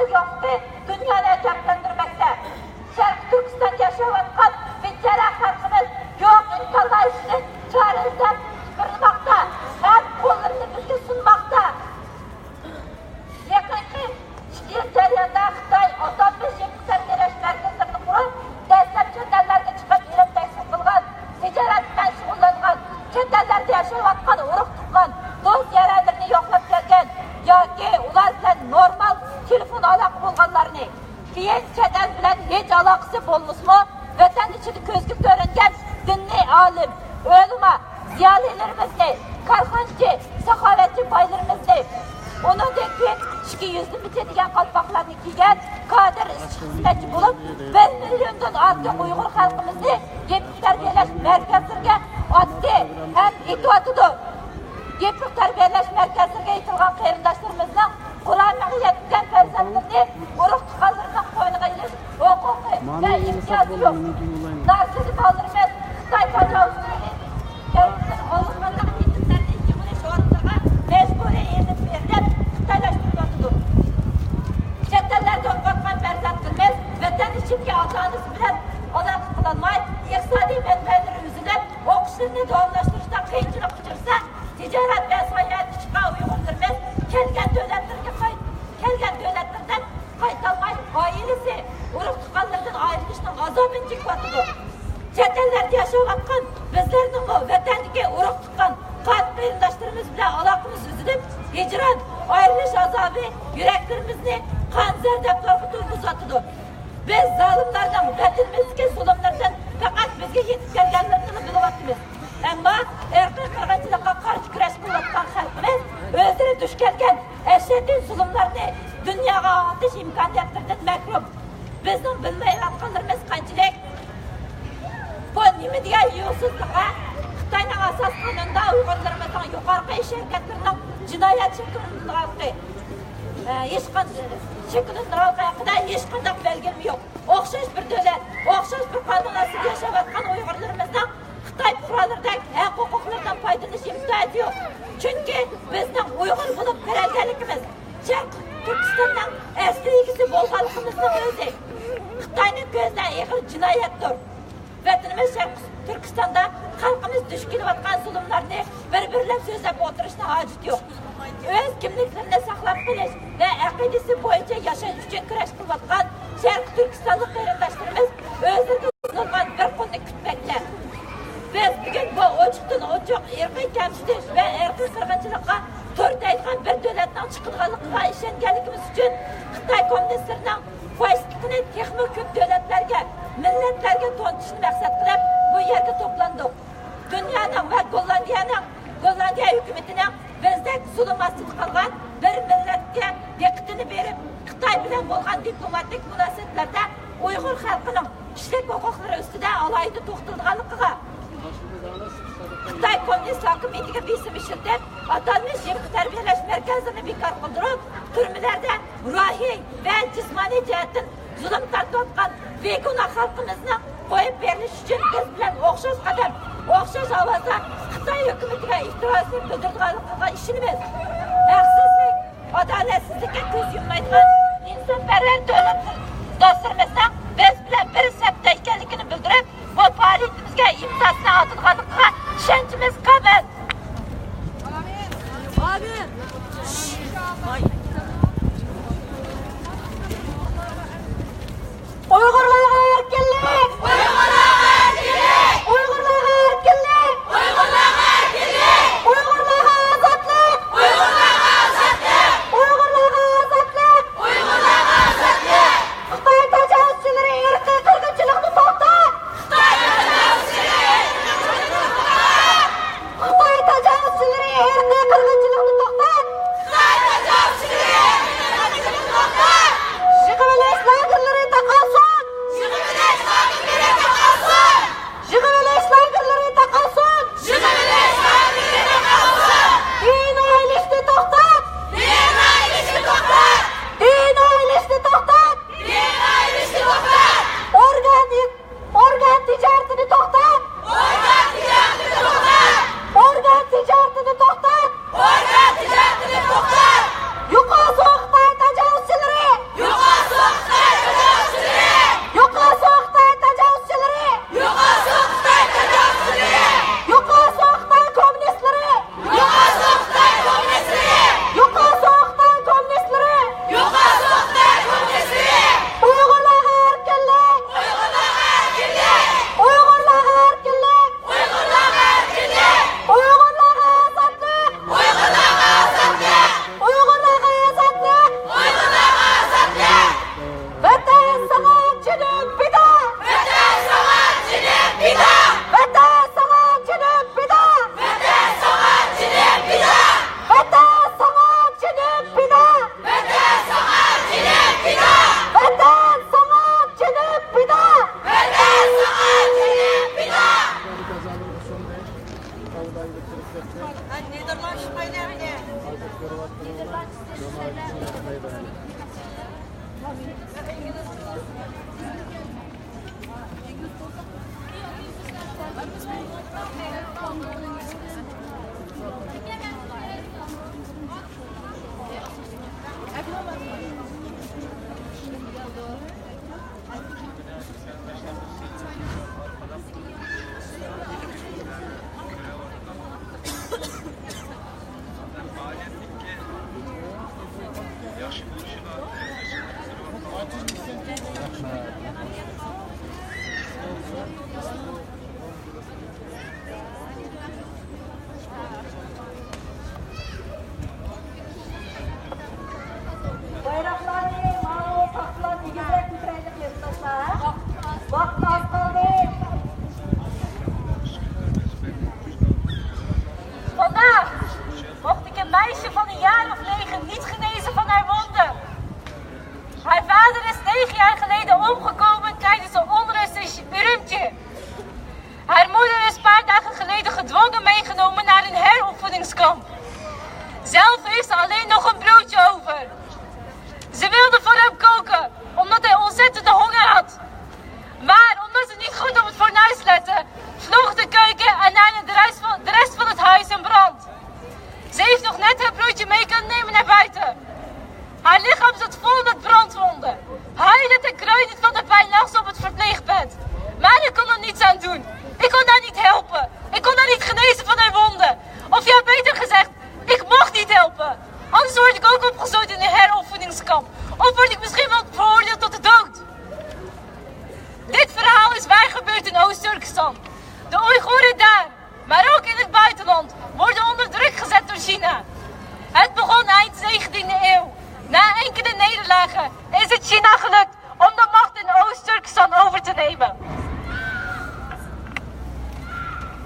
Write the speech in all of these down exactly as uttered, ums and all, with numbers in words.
يوقلۇقى دۇنيانى ئەجەبلەندۈرمەكتە. شەرقىي تۈركىستاندا ياشاۋاتقان بىچارە خەلقىمىز يوق ئىمكانلار ئىچىدىن چارە ئىزدەپ سىپىرلىماقتا ھەم قوللىرىنى بىزگە سۇنماقتا. يېقىنقى ئىككى يىل جەريانىدا خىتاي ئاتالمىش يىپەك تەربىيەلەش مەركەزلىرىنى قۇرۇپ، دەسلەپ چەت ئەللەرگە چىقىپ ئىلىم تەھسىل قىلغان، تىجارەت بىلەن شۇغۇللانغان، چەت ئەللەردە ياشاۋاتقان ئۇرۇق تۇغقان، دوست يارەنلىرىنى يوقلاپ كەلگەن ياكى ئۇلار بىلەن نورمال تېلېفون ئالاقە بولغانلارنى، كېيىن چەت ئەل بىلەن ھېچ ئالاقىسى بولمىسىمۇ، ۋەتەن ئىچىدە كۆزگە كۆرۈنگەن دىنىي ئالىم، ئۆلىما، زىيالىيلىرىمىزنى، كارخانىچى، ساخاۋەتچى بايلىرىمىزنى، ئۇنىڭدىن كېيىن ئىچكى يۈزلىمىچى دېگەن قالپاقلارنى كىيگەن كادىر ئىشچى خىزمەتچى بولۇپ، بىر مىليوندىن ئارتۇق ئۇيغۇر خەلقىمىزنى يېپىق تەربىيەلەش مەركەزلىرىگە ئاتتى ھەم ئېتىۋاتىدۇ. يېپىق تەربىيەلەش مەركەزلىرىگە ئېتىلغان قېرىنداشلىرىمىزنىڭ قۇرامىغا يەتكەن پەرزەنتلىرىنى ئۇرۇق تۇغقانلىرىنىڭ قوينىغا ئېلىش ھوقۇقى ۋە ئىمتىيازى يوق. ناسىزم بالىلىرىمىز خىتاي تاجاۋۇزچىلىرى تەرىپىدىن ئاللىقانداق يېتىملەرنى يىغىۋېلىش ئورۇنلىرىغا مەجبۇرىي ئېلىپ بېرىلىپ، خىتايلاشتۇرۇلۇۋاتىدۇ. چەت ئەللەردە ئوقۇۋاتقان پەرزەنتلىرىمىز ۋەتەن ئىچىدىكى ئاتا-ئانىسى بىلەن ئالاقە قىلالماي، ئىقتىسادىي مەنبەلىرى ئۈزۈلۈپ، ئوقۇشلىرىنى داۋاملاشتۇرۇشتا قىيىنچىلىق ئۇچرىسا، تىجارەت ۋە ساياھەتكە چىققان ئۇيغۇرلىرىمىز كەلگەن دۆلەتلىرىگە قايت-، كەلگەن دۆلەتلىرىدىن قايتالماي، ئائىلىسى، ئۇرۇق-تۇغقانلىرىدىن ئايرىلىشنىڭ ئازابىنى چېكىۋاتىدۇ. چەت ئەللەردە ياشاۋاتقان بىزلەرنىڭمۇ ۋەتەندىكى ئۇرۇق-تۇغقان، قېرىنداشلىرىمىز بىلەن ئالاقىمىز ئۈزۈلۈپ، ھىجران، ئايرىلىش ئازابى يۈرەكلىرىمىزنى قان زەردابلارغا تويغۇزۇۋاتىدۇ. بىز زالىملارنىڭ ۋەتىنىمىزدىكى زۇلۇملاردىن پەقەت بىزگە يېتىپ كەلگەنلىرىنىلا بىلىۋاتىمىز. ئەمما ئىرقىي قىرغىنچىلىققا قارشى كۈرەش قىلىۋاتقان خەلقىمىز ئۆزلىرى دۇچ كەلگەن ئەشەددىي زۇلۇملارنى دۇنياغا ئاڭلىتىش ئىمكانىيەتلىرىدىن مەھرۇم. بىزنىڭ بىلمەيۋاتقانلىرىمىز قانچىلىك؟ بۇ نېمە دېگەن يولسىزلىق، ھە؟ خىتاينىڭ ئاساسىي قانۇنىدا ئۇيغۇرلىرىمىزنىڭ يۇقىرىقى ئىش ھەرىكەتلىرىنىڭ جىنايەت شەكىللىنىدىغانلىقى، ئە، ھېچقانداق شەكىللىنىدىغانلىقى ھەققىدە ھېچقانداق بەلگىلىمە يوق. ئوخشاش بىر دۆلەت، ئوخشاش بىر قانۇن ئاستىدا ياشاۋاتقان ئۇيغۇرلىرىمىزنىڭ خىتاي پۇقرالىرىدەك ھەق ھوقۇقلىرىدىن پايدىلىنىش ئىمتىيازى يوق. چۈنكى بىزنىڭ ئۇيغۇر بولۇپ تۆرەلگەنلىكىمىز، شەرقىي تۈركىستاننىڭ ئەسلى ئىگىسى بولغانلىقىمىزنىڭ ئۆزى خىتاينىڭ كۆزىدە ئېغىر جىنايەتتۇر. ۋەتىنىمىز شەرقىي تۈركىستاندا خەلقىمىز دۇچ كېلىۋاتقان زۇلۇملارنى بىر-بىرلەپ سۆزلەپ ئولتۇرۇشنىڭ ھاجىتى يوق. ئۆز كىملىكلىرىنى ساقلاپ قېلىش ۋە ئەقىدىسى بويىچە ياشاش ئۈچۈن كۈرەش قىلىۋاتقان شەرقىي تۈركىستانلىق قېرىنداشلىرىمىز ئۆزلىرىگە سۇنۇلغان بىر قولنى كۈتمەكتە. بىز بۈگۈن بۇ ئوچۇقتىن ئوچۇق ئىرقىي كەمسىتىش ۋە ئىرقىي قىرغىنچىلىققا تۇر دەيدىغان بىر دۆلەتنىڭ چىقىدىغانلىقىغا ئىشەنگەنلىكىمىز ئۈچۈن خىتاي كوممۇنىستلىرىنىڭ فاشىستلىقىنى تېخىمۇ كۆپ دۆلەتلەرگە، مىللەتلەرگە تونۇتۇشنى مەقسەت قىلىپ بۇ يەرگە توپلاندۇق. دۇنيانىڭ ۋە گوللاندىيەنىڭ، گوللاندىيە ھۆكۈمىتىنىڭ بىزدەك زۇلۇم ئاستىدا قالغان بىر مىللەتكە دىققىتىنى بېرىپ، خىتاي بىلەن بولغان دىپلوماتىك مۇناسىۋەتلەردە ئۇيغۇر خەلقىنىڭ كىشىلىك ھوقۇقلىرى ئۈستىدە ئالاھىدە توختىلىدىغانلىقىغا، خىتاي كوممۇنىست ھاكىمىيىتىگە بېسىم ئىشلىتىپ، ئاتالمىش يېپىق تەربىيەلەش مەركەزلىرىنى بىكار قىلدۇرۇپ، تۈرمىلەردە روھىي ۋە جىسمانىي جەھەتتىن زۇلۇم تارتىۋاتقان بىگۇناھ خەلقىمىزنىڭ قويۇپ بېرىلىشى ئۈچۈن بىز بىلەن ئوخشاش قەدەم، ئوخشاش ئاۋازدا خىتاي ھۆكۈمىتىگە ئېتىرازىنى بىلدۈرىدىغانلىقىغا ئىشىنىمىز. ھەقسىزلىك، ئادالەتسىزلىككە كۆز يۇممايدىغان ئىنسانپەرۋەر دۆلەت دوستلىرىمىزنىڭ بىز بىلەن بىر سەپتە ئىكەنلىكىنى بىلدۈرۈپ، بۇ پائالىيىتىمىزگە ئىمزاسىنى ئاتىدىغانلىقىغا ئىشەنچىمىز كامىل. ئامىن. ئۇيغۇرلارغا ئەركىنلىك! ئۇيغۇرلارغا ئەركىنلىك! ئۇيغۇرلارغا ئازادلىق! خىتاي تاجاۋۇزچىلىرى ئىرقىي قىرغىنچىلىقنى توختات! خىتاي تاجاۋۇزچىلىرى ئىرقىي قىرغىنچىلىقنى توختات! بايراقلارنى ماۋۇ تاختىلارنى ئېگىزرەك كۆتۈرەيلى قېرىنداشلار. ۋاقىت ئاز قالدى. Vandaag mocht ik een meisje van een jaar of negen niet genezen van haar wonden. Haar vader is negen jaar geleden omgekomen tijdens een onrust in Urumqi. Haar moeder is een paar dagen geleden gedwongen meegenomen naar een heropvoedingskamp. Zelf heeft ze alleen nog een broodje over. Ze wilde voor hem koken, omdat hij ontzettende honger had. Maar omdat ze niet goed op het fornuis lette, vloog de keuken en daarna de rest van, de rest van het huis in brand. Ze heeft nog net het broodje mee kunnen nemen naar buiten. Haar lichaam zat vol met brandwonden. Huilend en kreunend van de pijn lag ze op het verpleegbed. Maar ik kon er niets aan doen. Ik kon haar niet helpen. Ik kon haar niet genezen van haar wonden. Of ja, beter gezegd, ik mocht niet helpen. Anders word ik ook opgesloten in een heropvoedingskamp. Of word ik misschien wel veroordeeld tot de dood. Dit verhaal is waar gebeurd in Oost-Turkestan. De Oeigoeren daar, maar ook in het buitenland, worden onder druk gezet door China. Het begon eind negentiende eeuw. Na enkele nederlagen is het China gelukt om de macht in Oost-Turkestan over te nemen.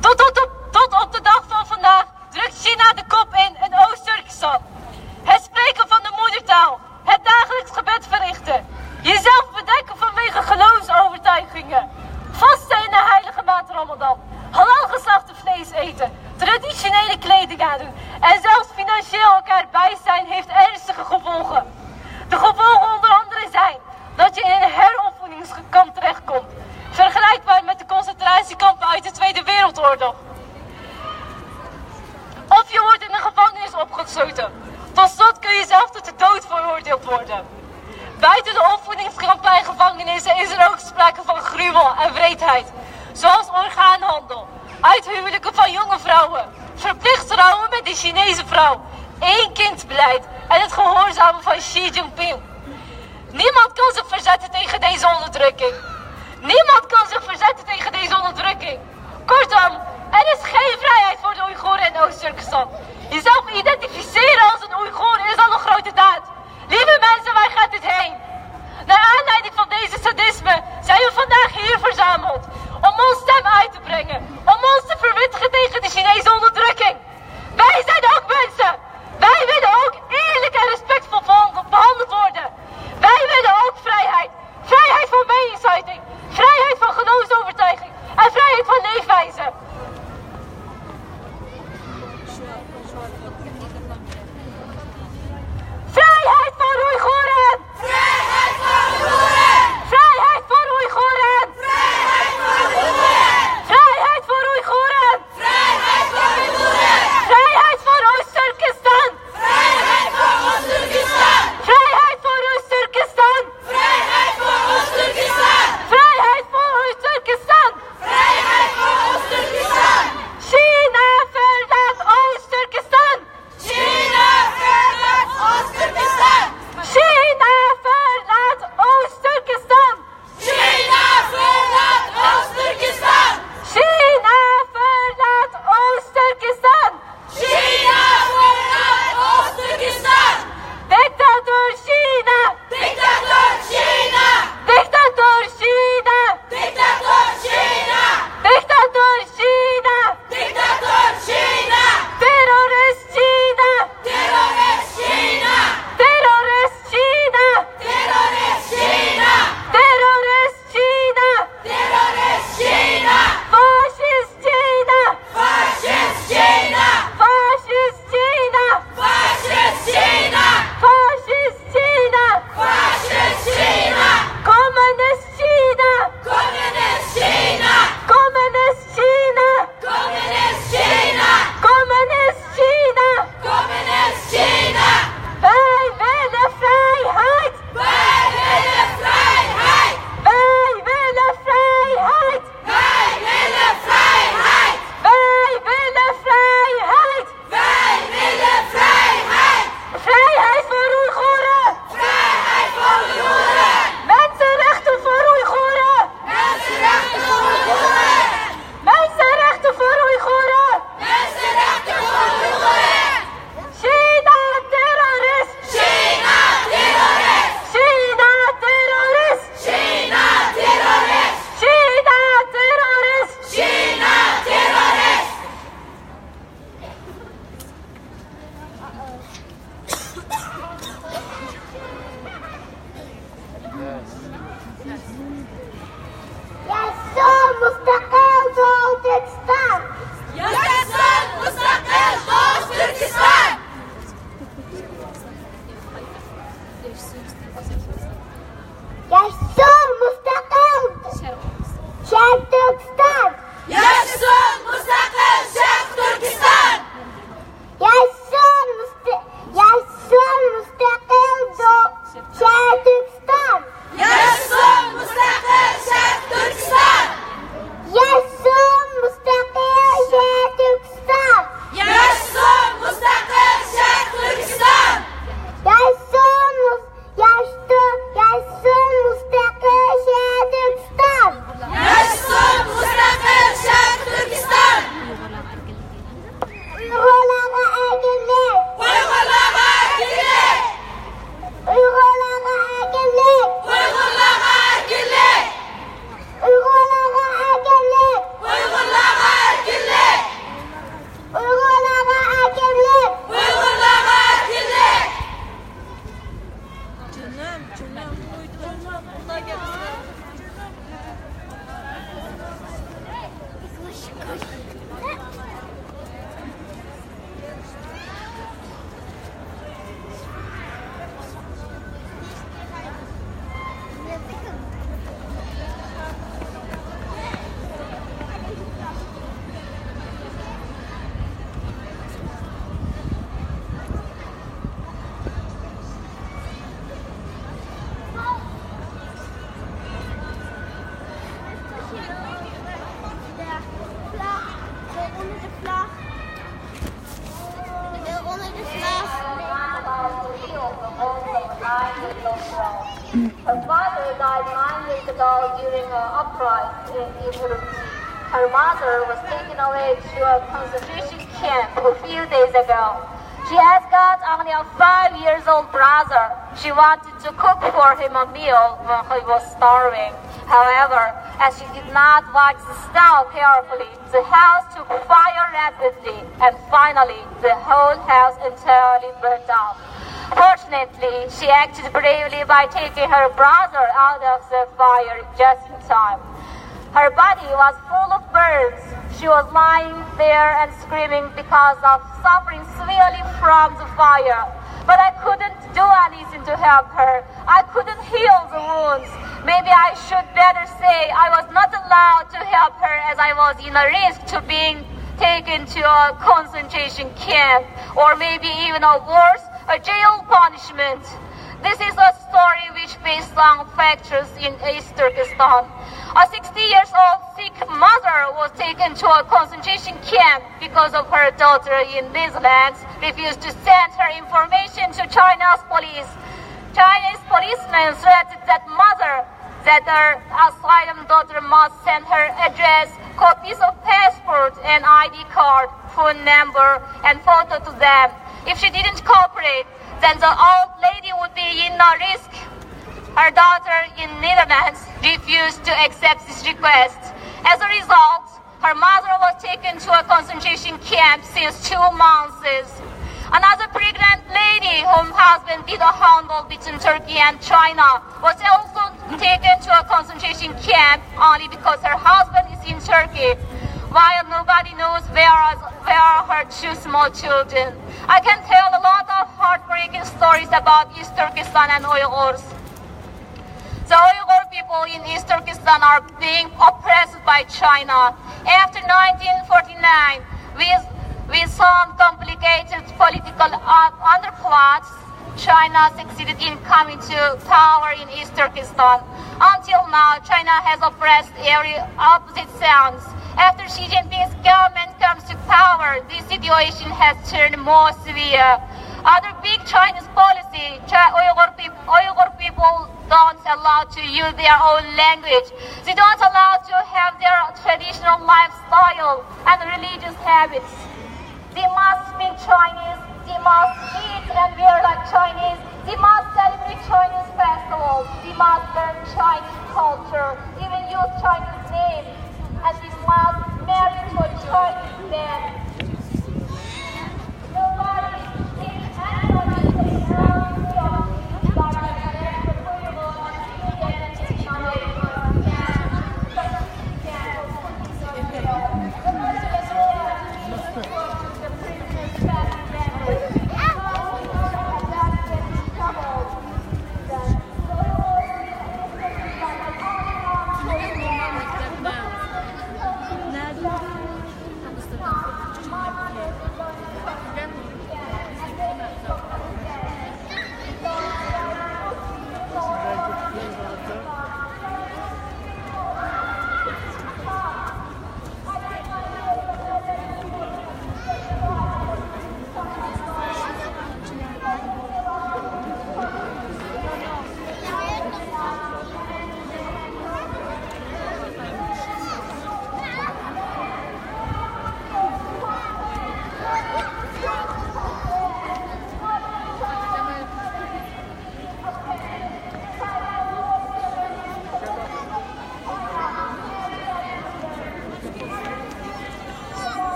Tot, tot, op, tot op de dag van vandaag drukt China de kop in in Oost-Turkestan. Het spreken van de moedertaal, het dagelijks gebed verrichten, jezelf bedekken vanwege geloofsovertuigingen, vasten in de heilige maand Ramadan, halal geslachte vlees eten, traditionele kleding aandoen en zelfs financieel elkaar bijstaan heeft ernstige gevolgen. De gevolgen onder andere zijn dat je in een heropvoedingskamp terechtkomt, vergelijkbaar met de concentratiekampen uit de Tweede Wereldoorlog. Of je wordt in een gevangenis opgesloten. Tot slot kun je zelf tot de dood veroordeeld worden. Buiten de opvoedingskampen en gevangenissen is er ook sprake van gruwel en wreedheid, zoals orgaanhandel, uithuwelijken van jonge vrouwen, verplicht trouwen met een Chinese vrouw, één-kindbeleid en het gehoorzamen van Xi Jinping. Niemand kan zich verzetten tegen deze onderdrukking. Niemand kan zich verzetten tegen deze onderdrukking. Kortom, er is geen vrijheid voor de Oeigoeren in Oost-Turkestan. Jezelf identificeren als een Oeigoer is al een grote daad. Lieve mensen, waar gaat dit heen? Naar aanleiding van deze sadisme zijn we vandaag hier verzameld om onze stem uit te brengen, om ons te verwittigen tegen de Chinese onderdrukking. Wij zijn ook mensen. Wij willen ook eerlijk en respectvol behandeld worden. Wij willen ook vrijheid. Vrijheid van meningsuiting. Vrijheid van geloofsovertuiging. En vrijheid van leefwijze. Her father died nine years ago during an uprising in Urumqi. Her mother was taken away to a concentration camp a few days ago. She has got only a five years old brother. She wanted to cook for him a meal when he was starving. However, as she did not watch the stove carefully, the house took fire rapidly, and finally, the whole house entirely burned down. Fortunately, she acted bravely by taking her brother out of the fire just in time. Her body was full of burns. She was lying there and screaming because of suffering severely from the fire. But I couldn't do anything to help her. I couldn't heal the wounds. Maybe I should better say I was not allowed to help her as I was in a risk to being taken to a concentration camp, or maybe even a worse, a jail punishment. This is a story which based on factors in East Turkestan. A sixty years old sick mother was taken to a concentration camp because of her daughter in Netherlands refused to send her information to China's police. Chinese policemen threatened that mother that her asylum daughter must send her address, copies of passport and I D card, phone number, and photo to them. If she didn't cooperate, then the old lady would be in a risk. Her daughter in Netherlands refused to accept this request. As a result, her mother was taken to a concentration camp since two months. Another pregnant lady whom husband did a handle between Turkey and China was also taken to a concentration camp only because her husband is in Turkey, while nobody knows where are, where are her two small children. I can tell a lot of heartbreaking stories about East Turkestan and Uyghurs. The Uyghur people in East Turkestan are being oppressed by China. After nineteen forty-nine, with, with some complicated political uh, underplots, China succeeded in coming to power in East Turkestan. Until now, China has oppressed every opposite sounds. After Xi Jinping's government comes to power, this situation has turned more severe. Other big Chinese policy, Chi- Uyghur, peop- Uyghur people don't allow to use their own language. They don't allow to have their traditional lifestyle and religious habits. They must speak Chinese, they must eat and wear like Chinese, they must celebrate Chinese festivals, they must learn Chinese culture, even use Chinese names, and they must marry to a Chinese man. Nobody is anyone is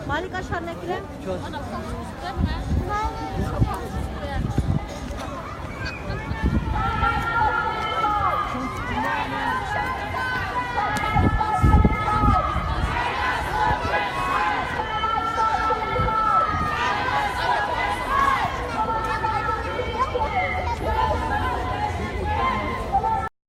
Malika Şarnekli.